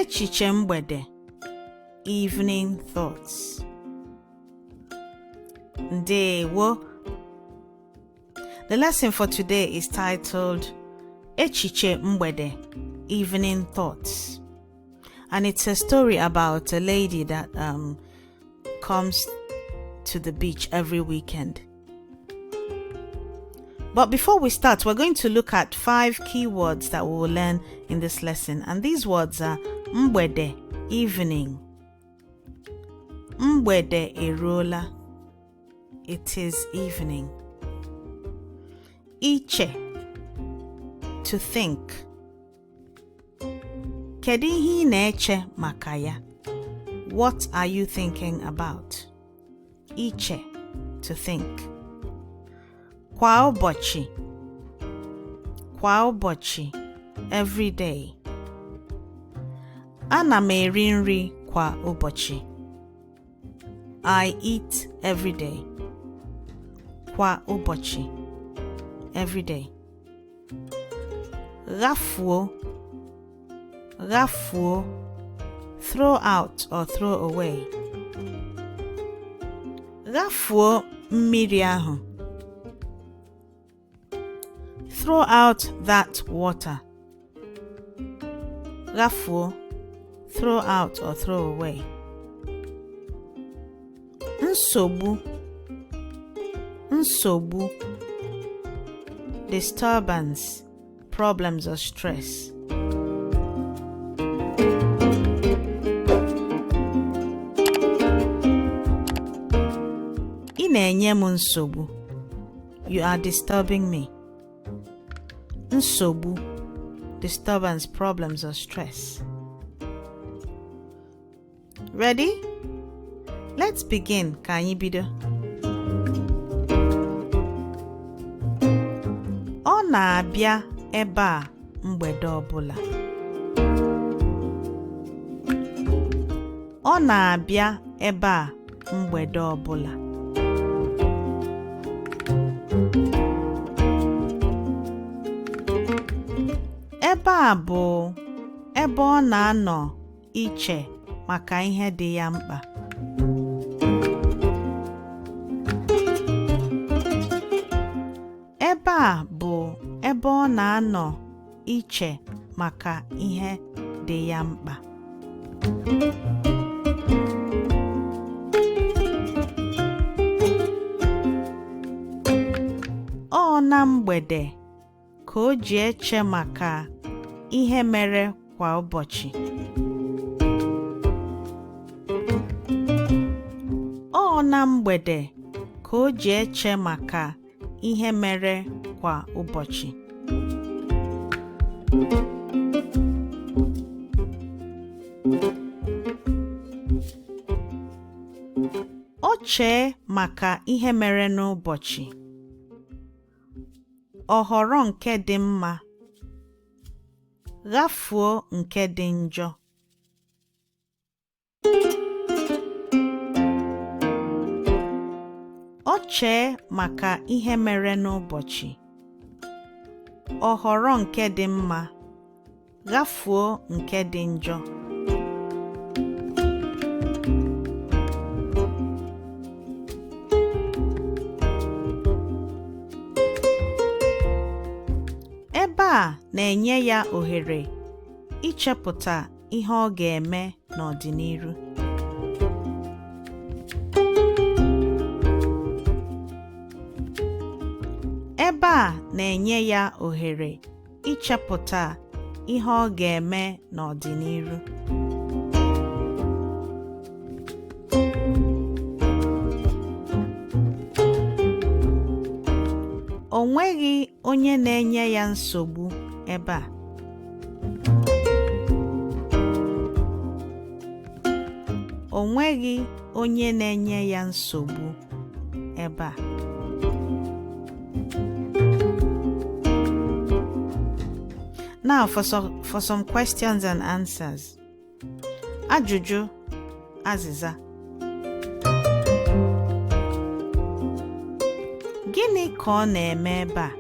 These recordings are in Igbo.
Echiche mgbede, evening thoughts. Ndewo. The lesson for today is titled Echiche Mgbede, Evening Thoughts. And it's a story about a lady that comes to the beach every weekend. But before we start, we're going to look at 5 keywords that we will learn in this lesson. And these words are mgbede, evening. Mgbede eruola. It is evening. Iche, to think. Kedu ihe ị na-eche maka ya? What are you thinking about? Iche, to think. Kwa ụbọchị. Kwa ụbọchị, every day. Ana m eri nri kwa ụbọchị. I eat every day. Kwa ụbọchị, every day. Ghafuo, ghafuo, throw out or throw away. Ghafuo mmiri ahụ. Throw out that water. Ghafuo, throw out or throw away. Nsogbu, nsogbu, disturbance, problems or stress. Ị na-enye m nsogbu. You are disturbing me. Nsogbu, disturbance, problems or stress. Ready? Let's begin. Ka anyị bido. Ọ na-abịa ebe a mgbede ọbụla. Ọ na-abịa ebe a mgbede ọbụla. Ebe a bụ ebe ọ na-anọ iche maka ihe dị ya mkpa. Ebe a bụ ebe ọ na-anọ iche maka ihe dị ya mkpa. Ọ na mgbede ka o ji eche maka ihe mere kwa ụbọchị. Ọ na mgbede ka o ji eche maka ihe mere kwa ụbọchị. O chee maka ihe mere n'ụbọchị. Ọ họrọ nke dị mma, ghafuo nke dị njọ. O chee maka ihe mere n'ụbọchị. Ọ họrọ nke dị mma, ghafuo nke dị njọ. Ebe a na-enye ya ohere ichepụta ihe ọ ga-eme n'ọdịnihu. Ebe a na-enye ya ohere ichepụta ihe ọ ga-eme n'ọdịnihu. O nweghị onye na-enye ya nsogbu ebe a. O nweghị onye na-enye ya nsogbu ebe a. Now for some questions and answers. Ajụjụ, azịza. Gịnị ka ọ na-eme ebe a?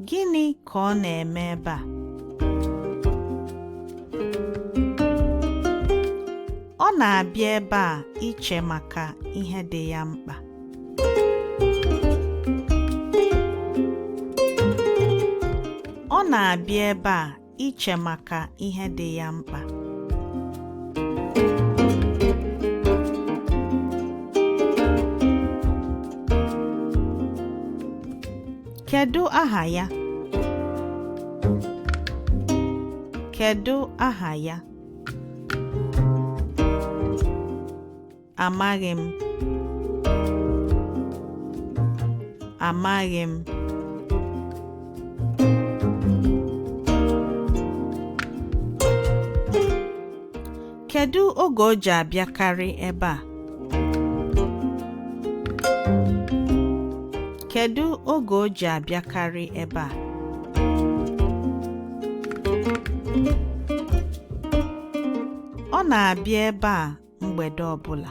Gịnị ka ọ na-eme ebe a? Ọ na-abịa ebe a iche maka ihe dị ya mkpa. Ọ na-abịa ebe a iche maka ihe dị ya mkpa. Kedu aha ya? Kedu aha ya? Amaghị m. Amaghị m. Kedu oge o ji abịakarị ebe a? Kedu oge o ji abịakarị ebe a? Ọ na-abịa ebe a mgbede ọbụla.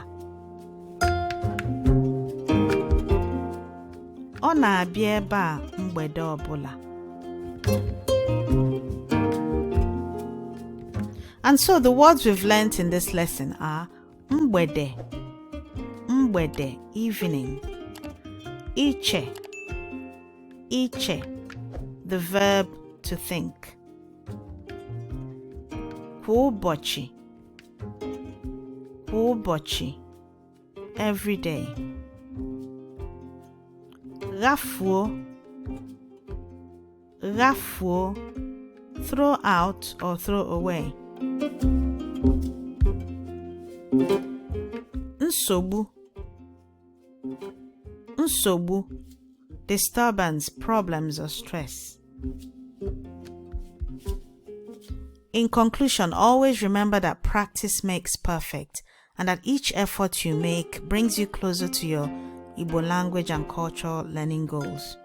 Ọ na-abịa ebe a mgbede ọbụla. And so the words we've learnt in this lesson are mgbede, mgbede, evening, iche, iche, the verb to think, kwa ụbọchị, kwa ụbọchị, every day, ghafuo, ghafuo, throw out or throw away. Nsogbu, nsogbu, disturbance, problems or stress. In conclusion, always remember that practice makes perfect and that each effort you make brings you closer to your Igbo language and culture learning goals.